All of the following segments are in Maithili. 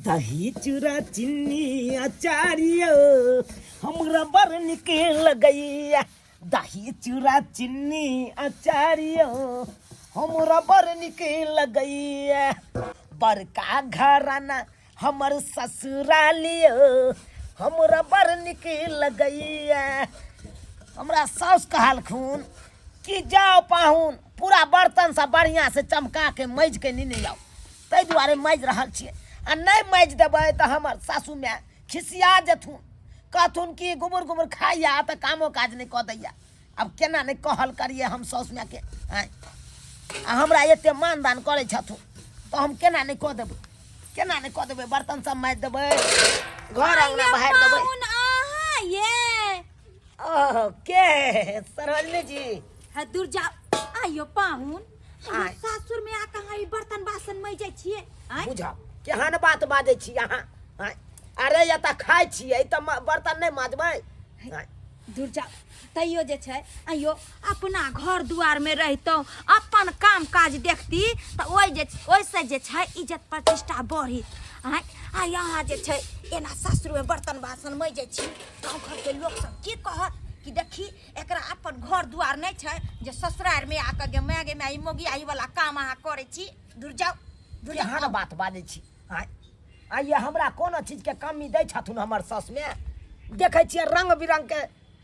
दही चूड़ा चिन्नी अचारियो हमरा बड़ नीक लगैया। दही चूड़ा चिन्नी अचारियो हमरा बड़ नीक लगैया। बड़का घराना हमर ससुरालियो हमरा बड़ नीक लगैया। हमरा साउस कहलखुन कि जाओ पाहुन पूरा बर्तन सब बढ़िआँ से चमका के मजि के नेने आउ, ताहि दुआरे माजि रहल छियै। आ नहि माजि देबै तऽ हमर सासू माय खिसिया जेथुन, कहथुन कि गुबुर गुबुर खाइया तऽ कामो काज नहि कऽ दैया। आब केना नहि कहल करियै हम सासु मायके? आँय, आ हमरा एते मानदान करै छथुन तऽ हम केना नहि कऽ देबै, केना नहि कऽ देबै? बर्तन सब माजि देबै, घर अङ्गना बहारि देबै। पाहुन अहाँ ये ओह, के सरोजनी जी? है दूर जाओ। आइयो पाहुन, आय। सासुर में आके अहाँ ई बर्तन बासन मजै छियै? आँय? बुझाउ केहन बात बाजै छी अहाँ? आँय? अरे एतऽ खाइ छियै तऽ बर्तन नहि माजबै? आँय? दूर जाओ। तैयो जे छै आइयो अपना घर दुआर में रहितहुँ, अपन काम काज देखती तऽ ओहि जे ओहिसँ जे छै इज्जत प्रतिष्ठा बढ़ित। आँय, आ यहाँ जे छै एना सासुर में बर्तन बासन मजै छी, गाँव घरके लोक सब की कहत कि देखी एकरा अपन घर दुआर नहि छै जे ससुरार में आके गे माय गे माय, ई मोगियाही वाला काम अहाँ करै छी। दूर जाओ, दूर जाओ। केहन बात बाजै छी? आँय, आइये हमरा कोनो चीजके कमी दै छथुन हमर सासुमे? देखै छियै रंग बिरंगके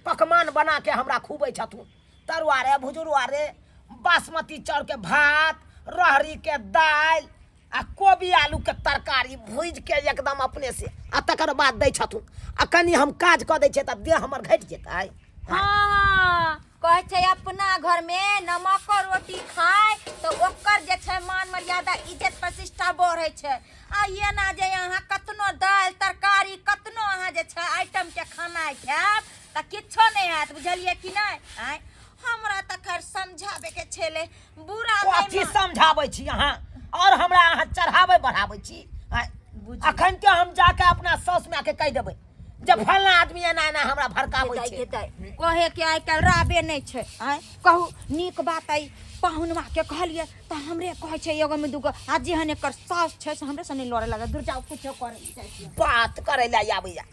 पकवान बना के हमरा खुबै छथुन, तरुआ रे, भुजरुआ रे, बासमती चाउरके भात, रहरीके दालि आ कोबी आलूके तरकारी भुजि के एकदम अपने से, आ तकर बाद दै छथुन। आ कनि हम काज कऽ दै छियै तऽ देह हमर घटि जेतै? हाँ, कहै छै अपना घर में नमक रोटी खाय तऽ ओकर जे छै मान मर्यादा इज्जत प्रतिष्ठा बढ़ै छै। आ एना जे अहाँ कतनो दालि तरकारी कतनो अहाँ जे छै आइटम के खाना खायब तऽ किछो नहि हैत, बुझलियै कि नहि? आँय, हमरा तऽ खैर समझाबे के छेलै, बुरा नहि कथी समझाबै छी अहाँ? और हमरा अहाँ चढ़ाबै बढ़ाबै छी? आँय? बुझियौ। अखन के हम जाके अपना साउस मायके कहि देबै जे फलना आदमी एना एना हमरा भड़काबै हेतै, छै। हेतै। कहे के आइ काल्हि राबे नहि छै। आँय कहू, नीक बात अइ पाहुनवा के कहलियै तऽ हमरे कहै छै एगो में दूगो, आ जेहन एकर साउस छै से हमरे से नहि लड़े लगै। दूर जाउ, कुछो करै जाइ छियै। बात करै लए आबैया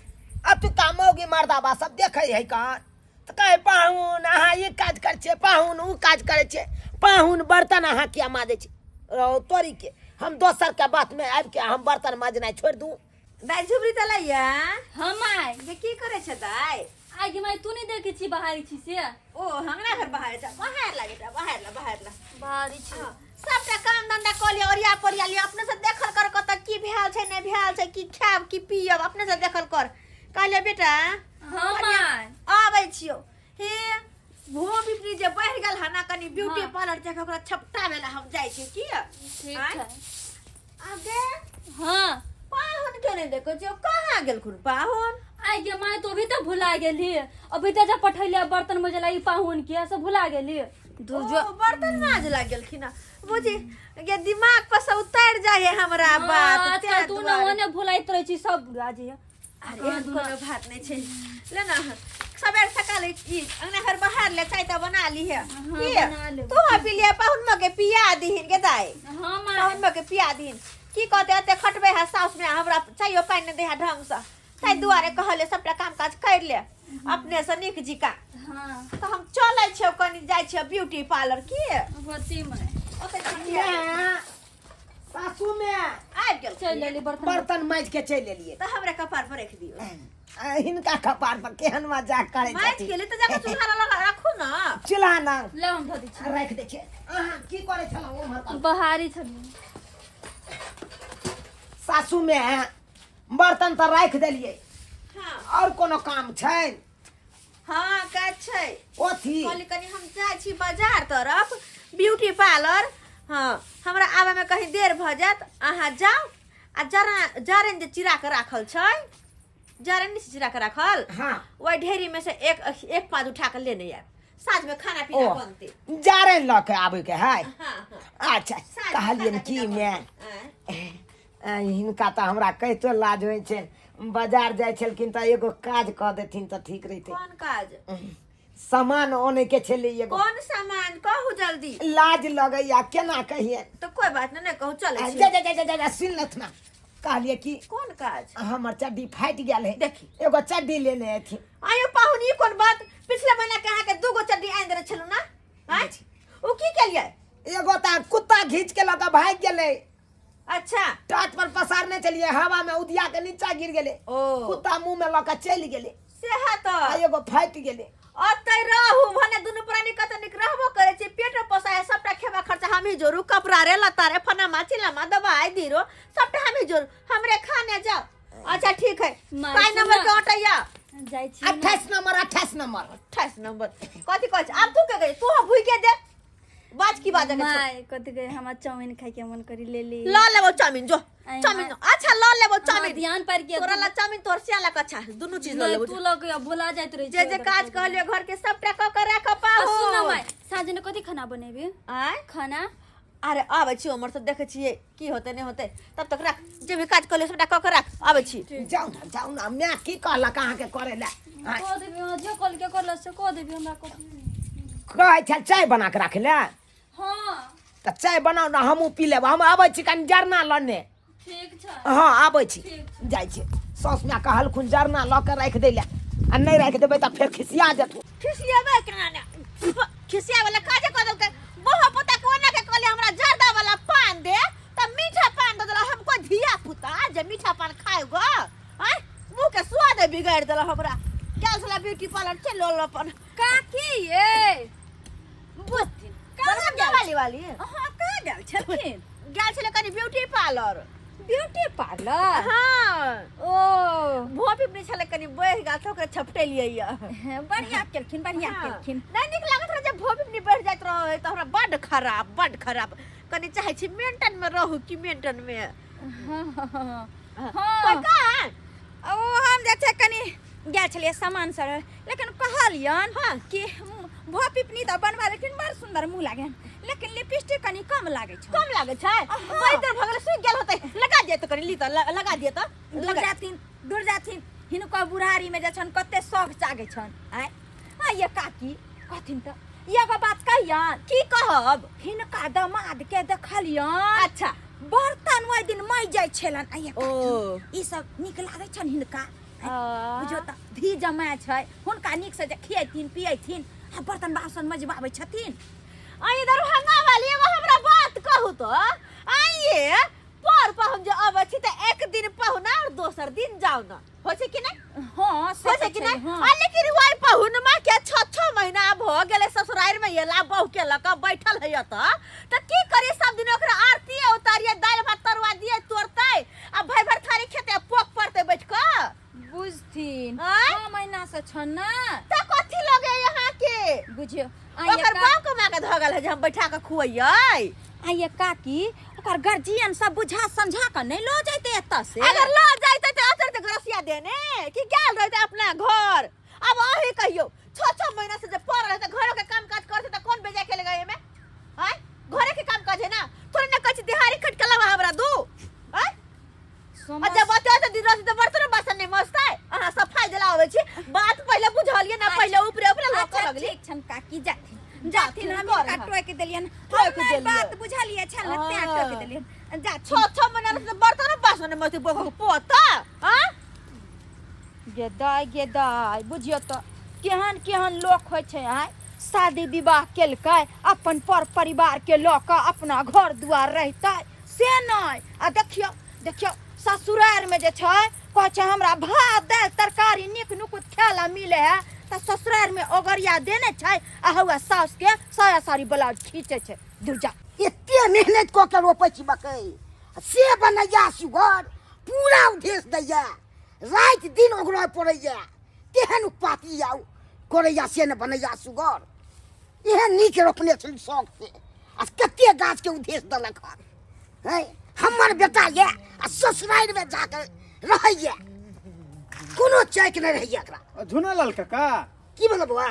अतुका मौगी मर्दाबा सब देखै है कान तऽ कहै पाहुन अहाँ ई काज करै छियै, पाहुन ओ काज करै छियै, पाहुन बर्तन अहाँ किया माजै छी? रौ तोरी के, हम दोसर के बात में आबि के हम बर्तन माजनाइ छोड़ि दू? दाइ झुबरी तऽ लैया। हाँ माय। जे की करै छै दाइ? आइ गे माय, तू नहि देखै छी बाहरी छी से। ओ हमरा घर बाहर जा, बाहर ला बेटा, बाहर ला, बाहर ला। बाहरी छी। हाँ, सबटा काम धंधा कऽ लिअ, ओरिया पोरिया लिअ, अपने से देखल कर कतऽ की भेल छै नहि भेल छै, की खायब की पियब अपने से देखल कर। कहलियै बेटा। हाँ माय। आबै छियौ। हे भो बिपरी जे बढ़ि गेल हन कनि ब्यूटी हाँ। पार्लर जाके ओकरा छपटाबै ला हम जाइ छी की? ठीक आँय? छै। आगे। हाँ। पाहुन के नहीं देखो जो कहाँ गेलखुन पाहुन? आइ गे माय, तो अभी तक भुला गेली। अभी तक जब पठैलिया बर्तन मजला ई पाहुन के सब भुला गेली। दूर जो बर्तन माज ला गेलखिन। बुझी गे दिमाग पर से उतर जाए है हमरा हाँ, बात। आजकल तें तू न दुआरे। ओने भुलाइत रहै छी सब भुला जाइए। अरे एहन कोनो बात नहीं छै, ले ना सबेर सकाल ई अंगना घर बाहर ले चाय तऽ बना ली है। हाँ, की बना लेब। तू पी लिया, पाहुन मके पिया दीहिन गे दाई। हाँ माय। पाहुन मके पिया दीहिन। की कहते एते खटबे है साउस में, हमरा चायो पानि नहीं दे है ढंग से, ताहि दुआरे कहले सबटा काम काज कर ले अपने से नीक जिका। हाँ। तऽ हम चलै छियौ, कनि जाइ छियौ ब्यूटी पार्लर की होती माय। ओतै छुट्टी सासू में आबि गेल। चलि एली बर्तन बर्तन माजि के चलि एलियै। तऽ हमरा कपार पर राखि दियौ। आ, हिनका कपार पर केहन मजाक करै माजि छथिन। गेली तऽ जाकऽ चूल्हा लग राखू ने। चूल्हा लग ले हम धो दै छी। राखि दै छियै। अहाँ की करै छलहुँ उम्हर? बहारी छलियै। सासू में बर्तन तऽ राखि देलियै। हाँ। और कोनो काम छै? हाँ काज छै। कथी? कहली कनि हम जाइ छी बाजार तरफ ब्यूटी पार्लर। हाँ, हमरा आबे में कहीं देर भऽ जायत, अहाँ जाउ आ जरा जरन जे चिरा के राखल छै, जरन नहि चिरा के राखल? हाँ। ओहि ढेरी में से एक एक पाँच उठा के लेने आयब, साँझ में खाना पीना ओ बनतै। जारन लऽ के आबै के है? हाँ, हाँ। अच्छा। साँझ में कहलियनि खाना की पीना मैं बनतै। आँय? हिनका तऽ हमरा कहितो लाज होइ छै, बाजार जाइ छलखिन तऽ एगो काज कऽ देथिन तऽ ठीक रहितै। कोन काज? सामान अनै के छलै एगो। कोन सामान कहू जल्दी। लाज लगैया, केना कहियै? तऽ कोई बात नहि, नहि कहू, चलै छी। जा जा जा जा जा, सुनि लथ ना। कहलिए कि कोन काज? हमर चड्डी फाटि गेल है। देखी। एगो चड्डी लेने अथिन। आयो पाहुन, ई कोन बात? पिछला महीना के अहाँके दूगो चड्डी आनि देने छलहुँ ना? आँय, ओ की केलियै? एगो तऽ कुत्ता घीच के लऽ कऽ भागि गेलै। अच्छा। टाट पर पसारने छलियै, हवा में उदिया के नीचा गिर गेलै। ओ। कुत्ता मुंह में लऽ कऽ चलि गेलै। सेहा तऽ। आ एगो फाटि गेलै। ओतै रहू, भने दुनू प्राणी कतऽ नीक रहबो करै छै, पेटो पोसाय, सबटा खेबा खर्चा हमही जोड़ू, कपड़ा रे लत्ता रे फनामा चिलामा दवाई दीरो सबटा हमही जोड़ू, हमरे खाने जाओ। अच्छा ठीक है। माय, काय नंबर सुन के ऑटो या? जाइ छी ना। 28 नंबर, 28 नंबर। 28 नंबर कथी कहै छै? आब तू के गई? तू हम भूइ के दे बाज की बाज के छोड़। माय कथी गए, हमरा चाउमीन खाय के मन करी लेली। ल लेबो चाउमीन, जो। आई चाउमीन। माय। अच्छा ल लेबो हाँ, चाउमीन। ध्यान पर के तोरा ला चाउमीन, तोर सिया ला कच्छा, दुनू चीज ल नहीं, लेबो। तू लग भुला जाइत रहे। जे जे काज कहलियो घर के सबटा क के राख पाहो। सुन ना माय, साँझ ने कथी खाना बनेबी? आय? खाना। अरे आबै छी उमर से, देखै छियै की होतै नहि होतै, तब तक राख, जे भी काज कहलियो सबटा क के राख, आबै छी। जाउ ना, जाउ ना। माय की कहलक अहाँके करे लए? आँय? कह देबी, हाँ, जे कल के करल से कह देबी हमरा कथी। कहै छल चाय बना के राखै लए। हाँ। तऽ चाय बनाउ ने, हमहूँ पी लेब। हम आबै छी कनि जरना लने। ठीक छै। हँ, आबै छी। ठीक छै। जाइ छी। साउस माय कहलखुन जरना लऽ के राखि दै लए, आ नहि राखि देबै तऽ फेर खिसिया जेतौ। खिसियाबै केना ने? खिसिया वाला काजे कऽ देलकै। बोहा पोता के ओना के कहले हमरा जर्दा वाला पान दे, तऽ मीठा पान दऽ देलक। हम कोइ धिया पुता जे मीठा पान खाय गो? आँय, मुँह के स्वादे बिगाड़ि देलक हमरा। गेल छलै ब्यूटी पार्लर, चलि रहल अपन। काकी ये बुझथिन कहाँ दरभंगा गेल? वाली वाली। अहाँ कहाँ गेल छलखिन? गेल छलै कनि ब्यूटी पार्लर। Beauty parlour? हाँ। ओ। भोपी अपने छलै कनि बढ़ि गेल तऽ ओकरा छपटेलियै यऽ। हें, बढ़िया केलखिन, बढ़िया हाँ। केलखिन। नहि नीक लागैत रहै जब भोपी अपने बढ़ि जाइत रहै तऽ हमरा बड्ड खराब, बड्ड खराब। कनि चाहै छी मेंटन मे रहू कि मेंटन मे। हाँ, हाँ, कोइ हाँ। कहाँ? ओ हम जे छै कनि गेल छलियै सामान सब, लेकिन कहलियन हाँ। कि भऽ पिपनी तऽ बनवा लेकिन बड़ सुंदर मुँह लागै, लेकिन लिपस्टिक कनि कम लागै छै। कम लागै छै? बड़ी देर भऽ गेलै, सुखि गेल होतै। लगा दिअ तऽ कनि ली तऽ लगा दिअ तऽ। दूर लगा। जाथिन, दूर जाथिन। हिनको बुढ़ारी में जे छन कते शौक जागै छन। आँय आ ये काकी कहथिन तऽ एगो बात कहियन। की कहब? हिनका दमाद के देखलियन। अच्छा। बर्तन ओहि दिन महि जाइ छलन। आ ये ओ। काकी, ई सब नीक लागै छन हिनका? आ। बुझियौ तऽ धी जमाय छै हुनका, नीक से जे खियैथिन पियैथिन आ बर्तन बासन मजबाबै छथिन। आई दरभंगा वाली, एगो हमरा बात कहू तो। आइए पर पाहुन जे अबै छी तऽ एक दिन पहुना और दोसर दिन जाउ ना, होइ छै कि नहि? हँ, से होइ छै तऽ कि छै, नहि? हँ। आ लेकिन वही पहुनमा के 6-6 महीना भऽ गेलै ससुरारि में एला, बहू के लऽ कऽ बैठल है तऽ तऽ की करिए? सब दिन ओकरा आरती उतारिए, दालि भात तरुआ दिए, तोड़तै आ भरि भरि थारी खेतै आ पोक पड़तै बैठ कऽ। बुझथिन। आँय? 6 महीना से छन ना। तऽ कथी लगे यहाँ के? बुझियौ आइये ओकर बाप कमा के धऽ गेल है जे हम बैठा के खुअइयै? आइये काकी, ओकर गार्जियन सब बुझा समझा के नहीं लो जैते एतऽ से? अगर लऽ जैते तऽ अतर तऽ घरसिया देने कि गेल रहते अपना घर। अब अहीं कहियौ, 6-6 महीना से जे पड़ल है तऽ घरो के काम काज करते तऽ कोन बेजाय के लगे एमे? आँय, घरे के काम काज है ना, थोड़े ना कहै छी दिहाड़ी खट के लावा हमरा दू। आँय, आ जब बतिया तऽ दिन राति तऽ बर्तन बासन नहि मजतै। अहाँ सफाई दिला आबै छी, बात पहिले बुझलियै ना, पहिले ऊपरे ऊपरे लऽ अच्छा कऽ लगली। ठीक छन काकी, जाथिन जाथिन। हम कर हिनका हँ। टोकि देलियन। टोकि हम नहि देलियै। बात बुझलियै छल ने, तें हँ। टोकि देलियन। जाथिन। 6-6 महीना से बर्तन बासन नहि मजतै बौआ के पोता। आँय? गे दाय, गे दाय, बुझियौ तऽ केहन केहन लोक होइ छै। आँय, शादी विवाह केलकै, अपन पर परिवार के लऽ कऽ अपना घर दुआर रहितै से नहि, आ देखियौ देखियौ ससुरारिमे जे छै कहै छै हमरा भात दालि तरकारी नीक नुकुत खाय लए मिले है, तऽ ससुरारिमे ओगरिया देने छै आ हौआ सासुके साया साड़ी ब्लाउज खींचै छै। दुर्जा एते मेहनत कऽ के रोपै छी मकई, से बनैया सुगर पूरा उधेस दैया, राति दिन ओगरय पड़ैया, तेहन उपाती आउ करैया से ने बनैया सुगर। एहन नीक रोपने छली शौक से, आ कते गाछ के उधेस देलक हन। हैं, हमर बेटा ये आ ससुरारिमे जाके रहैया, कोनो चैक नहि रहैया एकरा। झुनालाल काका। की भेल बौआ?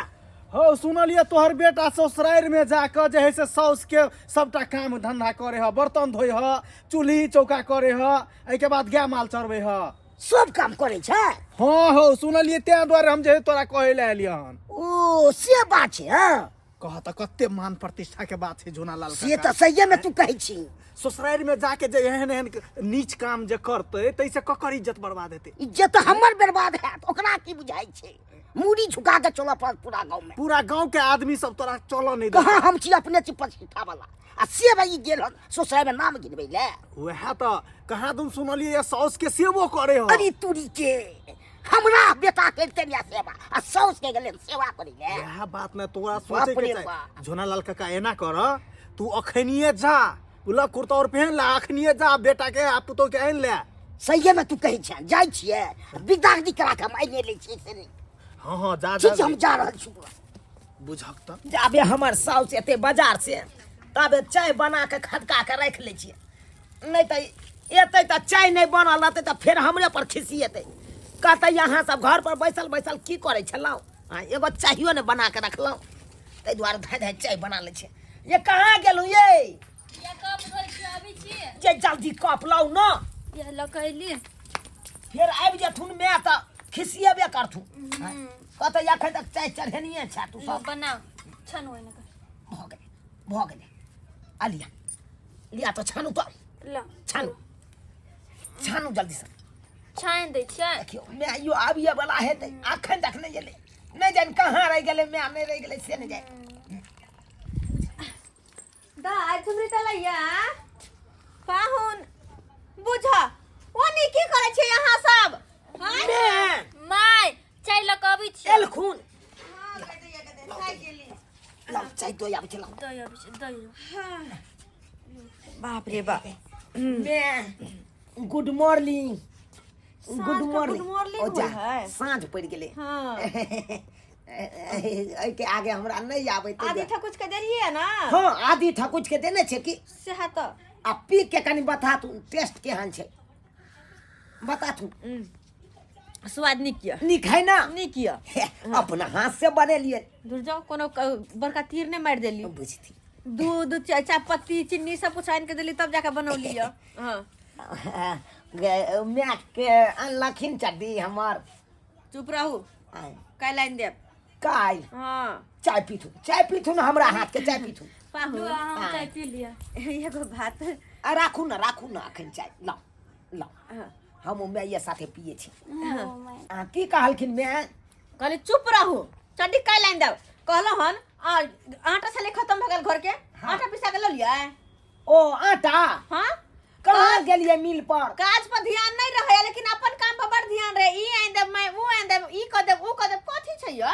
हौ, सुनलियै तोहर बेटा ससुरारि में जाकऽ जे है से साउस के सबटा काम धंधा करे ह, बर्तन धोइ ह, चूल्ही चौका करे ह, एहिके बाद गाय माल चरबै ह। सब काम करै छै? हँ हौ, सुनलियै, तें दुआरे हम जे है तोरा कहै लए एलियै हन। ओ से बात छै। हँ, कह तऽ कते मान प्रतिष्ठा के बात छै झुना लाल से काका तऽ सहिए में तू कहै छी। ससुरारि में जाके जे एहन एहन नीच काम जे करतै ताहिसँ ककर इज्जत बर्बाद हेतै? इज्जत हमर बर्बाद हैत, ओकरा की बुझाइ छै? मूड़ी झुका के चलऽ पड़त पूरा गाँव में। पूरा गांव के आदमी सब तोरा चलऽ नहीं देतौ। कहाँ हम छी, अपने छी प्रतिष्ठा वाला, आ से भाई गेल हन ससुरारि में नाम गिनबै ले। वएह तऽ कहाँ तुम सुनलियै साउस के सेवो करे हो। अरे तुरी के, हमरा बेटा करिते ने सेवा, आ साउस के गेलै सेवा करै ले। वएह बात ने तोरा बाप सोचे के रे चाही। बाप। झोनालाल काका एना कर, तू अखनिए जा, बोला कुर्ता और पहन ले, अखनिए जा, बेटा के आ पुतोह के आनि ले। सहिए में तू कहै छें, जाइ छियै बिदागरी करा के हम आनि लै छियै से नहि? हाँ हाँ, जा ठीक जा। छै, हम जा रहल छी। बुझक तऽ जाबे हमर साउस एते बाजार से ताबे चाय बना के खदका के राखि लै छियै, नहि तऽ एतै तऽ चाय नहि बनल रहतै तऽ फेर हमरे पर खिसिएतै, कहतै अहाँ सब घर पर बैसल बैसल की करै छलहुँ, आ एगो चाहियो नहि बना के रखलहुँ। ताहि दुआरे धाँइ धाँइ चाय बना लै छियै। ये कहाँ गेलहुँ ये? ये कप धोइ छी, आबै छी। जे जल्दी कप लाउ न। ये लऽ कऽ अयली। फेर आबि जेथुन माय तऽ खिसिएबे करथुन, कहतै एखन तक चाय चढ़ेनिये छै तू सब। बनाउ, छानू ओहिना कऽ। भऽ गेलै, भऽ गेलै, आ लिअ, लिअ तऽ छानू तऽ। ल। छानू, छानू जल्दीसँ। छानि दै छियै। देखियौ माय यो आबिए वाला हेतै, अखन तक नहि एलै, नहि जानि कहाँ रहि गेलै माय, नहि रहि गेलै से नहि जानि। दाइ झुमरी तलैया पाहुन बुझ ओनी की करै छी अहाँ सब? माय। माय, चाय लऽ कऽ अबै छी। एलखुन, लाउ चाय दो, आबै छै, लाउ। दही अबै छी, दही। बाप रे बाप। माय, गुड मॉर्निंग। गुड के मॉर्निंग। गुड मॉर्निंग ओ जा, होइ है। साँझ पड़ि गेलै। हाँ। एहिके आगे हमरा नहि आबै। आदि ठकुच के देलियै ना? हाँ, आदि ठकुच के देने छै कि सेहा तऽ। आ पी के कनि बता तू, टेस्ट केहन छै बता तू। स्वाद नीक यऽ। नीक है ना? नीक यऽ। हे, अपना हाथ से बनेलियै। दूर जाओ, कोनो बड़का तीर नहि मारि देली। बुझती। दूध, चायपत्ती, चीनी सब कुछ आनि के देली तब जाके बनौली यऽ। हाँ। माय के अनलखिन चड्डी हमर। चुप रहू। आय। काल्हि आनि देब। काल्हि? हाँ। चाय पीथुन, चाय पीथुन, हमरा हाथ के चाय पीथुन। पाहुन। लू, अहाँ चाय पी लिअ। एगो बात। आ राखू ने, राखू ने अखन चाय, लाउ लाउ। हाँ। हम माय साथे पिए छी। ओ my. आ की कहलखिन माय? कहली चुप रहू, चड्डी काल्हि आनि देब कहलहुँ हन। आ आटा छलै खतम भऽ गेल घरके, आटा पिसा के लऽ लियै। ओ आटा? हाँ। कहाँ गेलियै मिल पर? काज पर ध्यान नहीं रहे लेकिन अपन काम पर बड़ ध्यान रहे। ई आनि देब मैं, ऊ आनि देब, ई कऽ देब, ऊ कऽ देब, कथी छै यौ?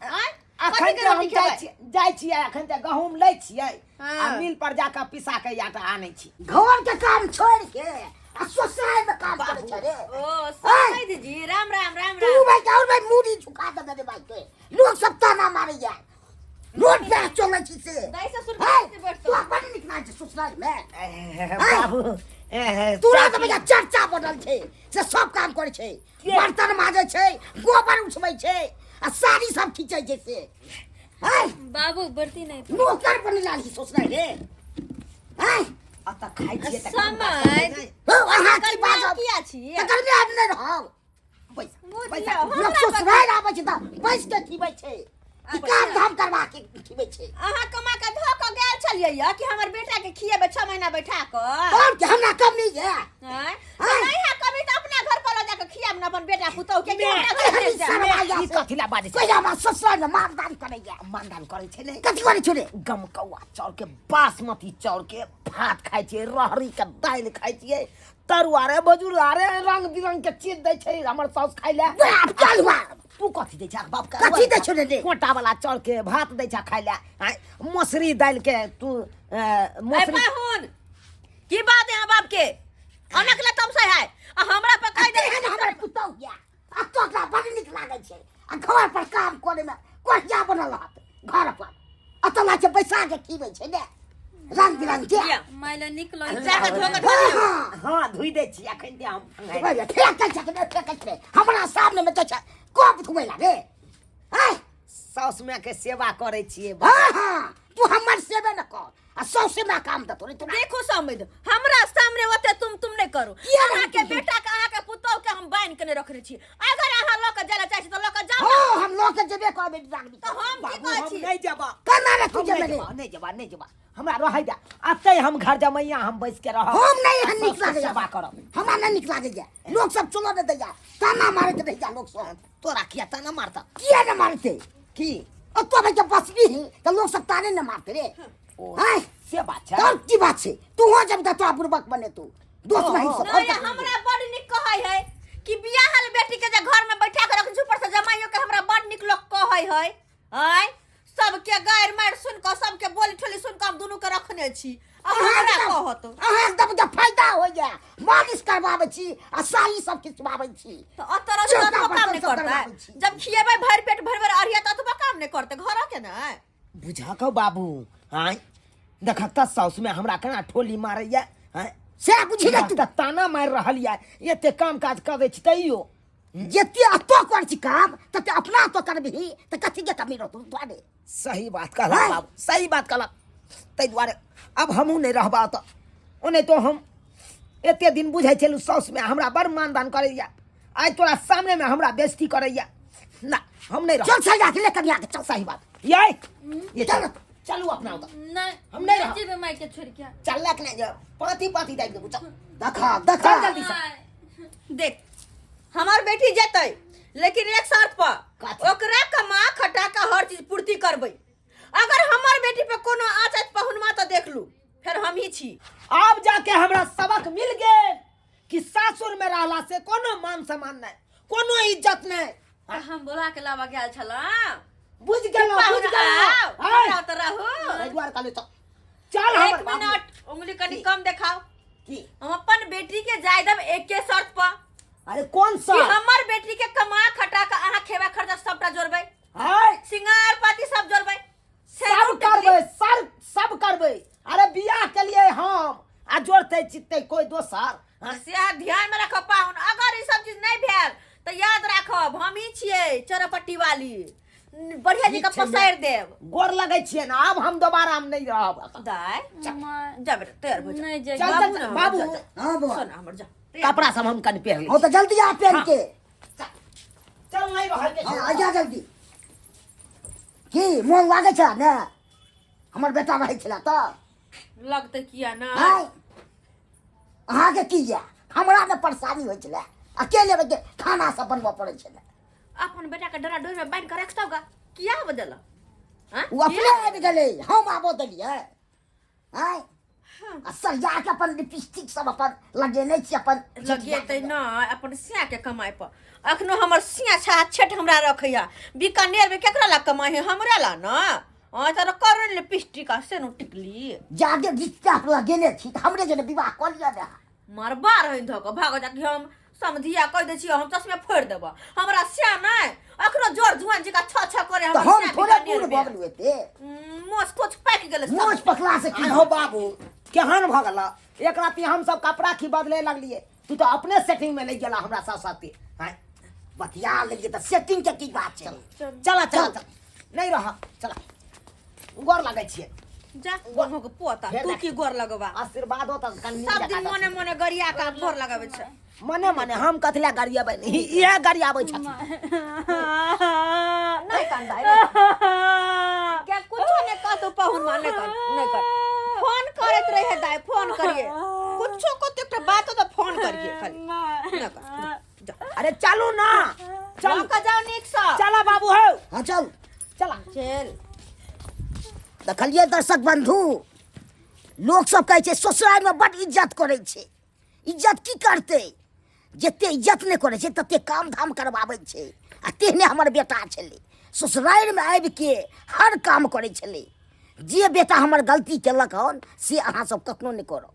आँय? अखन कथी के तऽ हम रोटी जाइ खेबै? छियै, जाइ छियै, अखन तऽ गहूँम लै छियै हाँ। आ मिल पर जाकऽ पिसा के आटा आनै छी। घर के काम छोड़ के आ ससुराल में काम करे छै रे। ओ समैध जी, राम राम राम तू राम। भाई और भाई मूड़ी झुका दे रे भाई के, लोग सब ताना मारैया, रोड पे चलै छी से। दाइ ससुर हे, के बैठतो। तू बड़ नीक लागै छै ससुराल में। बाबू, तोरा तऽ भैया चर्चा बनल छै से सब काम करै छै, बर्तन माजै छै, गोबर उठबै छै आ साड़ी सब खींचै छै से। हैं? बाबू बरती नहि। नौकर बनि लाल ससुराल रे। हैं? अतऽ खाइ छियै तऽ समैध। हौ, अहाँ की तकर बाजब? किया छी? तकर में आब नहि रहब। पैसा बुझियौ, पैसा हमरा लोक ससुराल आबै छै तऽ बैस के खिबै छै कि काम धाम करवा के खिबै छै? अहाँ कमा के धो के गेल छलियै यऽ कि हमर बेटा के खिएबै 6 महीना बैठा कऽ? और के हमरा कम नहीं है? आँय? तऽ नहीं है कभी तऽ अपना घर पर लऽ जाके खियाब ने अपन बेटा पुतहु के, कि हमरा घर भेज जायब? शर्मा ई कथी ला बाजै छै? कोई हमरा ससुराल में मारदान करैया। मानदान करै छै ने? कथी करै छौ रे? गमकौआ चाउर के, बासमती चाउर के भात खाइ छियै, रहरी के दालि खाइ छियै, तरुआ रे बजुरा रे, रंग बिरंग के चीज दै छै हमर साउस खाइ लए। बाप चल हुआ। तू कथी दै छै बाप के? कथी दै छौ रे रे? कोटा वाला चाउर के भात दै छै खाइ लए, आँय, मसुरी दालि के तू ए मसुरी। पाहुन, की बात है? बाप के अनक ले तमसै है आ हमरा पर कहि दे। तेहन हमर पुतहु या आ तोरा बड़ नीक लागै छै आ घर पर काम करे में कोहिया बनल रहत घर पर, अतऽ लागै छै बैसा के खिबै छै ने रंग बिरंग के। लिअ। माय लए नीक लगै। जाके धो के धो लिअ। हाँ। हाँ, धोइ दै छी अखन ते हम। फेकै छै कि नहि फेकै छै? हमरा सामने में तऽ छै कप धुबै ला रे। आँय? साउस माय के सेवा करै छियै। हाँ हाँ, तू हमर सेवे न कर आ सौसे में काम देतो रे तोरा। देखो समझ, हमरा सामने ओते तुम तुम नहीं करू। किया नहीं अहाँ के तुम? बेटा के, अहाँ के पुतोह के हम बान्हि के नहीं रखने छी। अगर अहाँ अहाँ लऽ के जाय लए चाहै छी तऽ लऽ के जाउ ने। हाँ हम लऽ के जेबे करबै बिदागरी तऽ हम की बाबू कहै हम छी नहीं जेबा केना रे तू हम जेबे नहीं रे जेबा नहीं जेबा नहीं जेबा हमरा रहै दे अतै हम घर जमैया हम बैस के रहब हम नहीं एहन नीक सासुके लागैया सेवा करब हमरा नहीं नीक लागैया लोक सब चलऽ नहि दैया ताना मारैत रहैया लोक सब तोरा किया ताना मारता किया ने मारते की ओतो भाई जब बसबी तऽ लोक सब ताने ने मारते रे ओ आँय से बात छै तब की बात छै तू हो जब तोरा बुड़बक बने तू दोस्त नहीं सब नहीं हमरा बड़ नीक कहै है कि बियाहल बेटी के जे घर में बैठा के रख ऊपर से जमाइयो के हमरा बड़ नीक लोग कहै है आय सबके गारि मारि सुन कऽ सबके बोली ठोली सुन कऽ हम दुनू के रखने छी आ हमरा कहत अहाँ एकदम जब फायदा होइया मालिश करवाबै छी आ साड़ी सब खिचवाबै छी तऽ अतऽ रहतै चौका तऽ अतबो काम बर्तन नहि सब करतै करवाबै छी। जब खिएबै भरि पेट भरि भरि अरिया तऽ अतबो काम नहि करतै घर के ने बुझा कऽ बाबू आँय देखक तऽ साउस में हमरा केना ठोली मारैया आँय से बुझी ने तू तऽ ताना मारि रहल यऽ एते काम काज करै छी तैयो जते अतो कर छी काम तते अपना अतो करबिही तऽ कथी के कमी रहतौ दुआरे सही बात कहला आँय? बाबू सही बात कहला ताहि दुआरे आब हमहूँ नहि रहबा तऽ ओने तो हम एते दिन बुझै छलहुँ साउसमे हमरा बड़ मानदान करैया आइ तोरा सामनेमे हमरा बेइज्जती करैया ना हम नहीं रहब चल सरिया के ले कनिया के चल सही बात ये ये चल। चल चलू अपना ओतऽ नहीं हम नहीं रहब। जेबै माय के छोड़ के चलक नहि जाओ पाँती पाँती दाबि देबू चल देखा देखा चल जल्दी से देख हमार बेटी जेतै लेकिन एक शर्त पर कथी? ओकरा कमा खटा के हर चीज पूर्ति करबै अगर हमर बेटी पे कोनो आँच आयत पहुनमा तऽ देख लू फेर हम ही छी आब जाके हमरा सबक मिल गेल कि सासुर में रहला से कोनो मान सम्मान नहीं कोनो इज्जत नहीं तऽ हम बोला के लाबऽ गेल छलहुँ बुझ गेलहुँ बुझ गेलहुँ हमरा तऽ रहू एहि दुआरे कहलियै चल चल एक हमर बाबू। मिनट उंगली कनी कम देखाओ की हम अपन बेटी के जाय देब एके शर्त पर अरे कौन कि सा हमर बेटी के कमा खटा के अहाँ खेबा खर्चा सबटा जोड़बै हाय सिंगार पाती सब जोड़बै सब करबै सर सब करबै अरे बियाह के लिए हम आ जोड़ते चित्ते कोई दोसर हाँ? से ध्यान में रखब पाहुन अगर ई सब चीज नहीं भेल तऽ याद राखब हम ही छियै चरपट्टी वाली बढ़िया जी का ठीक छै, पसारि देब गोर लगै छियै ने आब हम दोबारा हम नहीं रहब एतऽ। दाय माय जा बेटा तैयार भऽ जा नहीं चल, जाए चल, बाबू ने बाबू। हमर, जा, जा। हाँ बौआ सोना हमर जा तैयार कपड़ा सब हम कनि पहन हो तऽ जल्दी आ पहन के चल नहीं रहल के हाँ आ जा जल्दी की मोन लागै छै ने हमर बेटा रहै छलै तऽ लगतै किया ना आँय अहाँके की यऽ हमरा ने परेशानी होइ छलै अकेले बच्चे खाना सब बनबऽ पड़ै छलै अपन बेटा के डरा डोरी में बांध के रखतौ गा किया बदल हाँ ओ अपने आबि गेलै हम आबऽ देलियै आँय आ सरिया के अपन लिपस्टिक सब अपन लगेने छी अपन लगेतै न अपन सिया के कमाइ पर अखनो हमर सिया छा छेट हमरा रखैया बीकानेर में केकरा ला कमाइ है हमरा ला न हाँ तर कर लिपस्टिक आ से नु टिकली जादे रिश्ता लगेने छी तऽ हमरे जेने विवाह कऽ लिअ ने मरबा रही धऽ कऽ भागो जाके हम समधिया कहि दै छियै हम चश्मे फोड़ि देबऽ हमरा सिया नहि अखनो जोर जुआन जकाँ छ छ करे तऽ हमर हम सिया थोड़े बीकानेर बूढ़ में। भऽ गेलहुँ एते मोछ तोछ पाकि गेलै सब। मोछ पकला से की आइ हो बाबू केहन भऽ गेल एक राति हम सब कपड़ा की बदले लगलिए तू तो अपने सेटिंग में ले गेला हमरा साथ साथ आँय बतिया लेलियै तऽ सेटिंग के की बात छै चला चला चल नहीं रह चला गोर लगै छियै जा गोर के पोता फेर तू देख। की गोर लगबा आशीर्वाद हो तऽ कनि सब जकाँ दिन मने मने गरिया के गोर लगाबै छै मने मने हम कथी लए गरियेबै इएह गरियाबै छथिन नहीं कान दाइ क्या कुछो नहीं कहतो पाहुन मां नहीं कर नहीं कर फोन करैत रहे दाइ फोन करिए कुछो को तो एकटा बात हो तो फोन करिए खाली नहीं कर जा अरे चलू ना चल चलू के जाओ नीक से चला बाबू हो हाँ चल चला चल देखलियै दर्शक बंधु लोक सब कहै छै ससुरारिमे बड्ड इज्जत करै छै इज्जत की करतै जते इज्जत नहि करै छै तते काम धाम करबाबै छै आ तेहने हमर बेटा छलै ससुरारिमे आबिके हर काम करै छलै जे बेटा हमर गलती केलक हन से अहाँ सब कखनो नहि करब।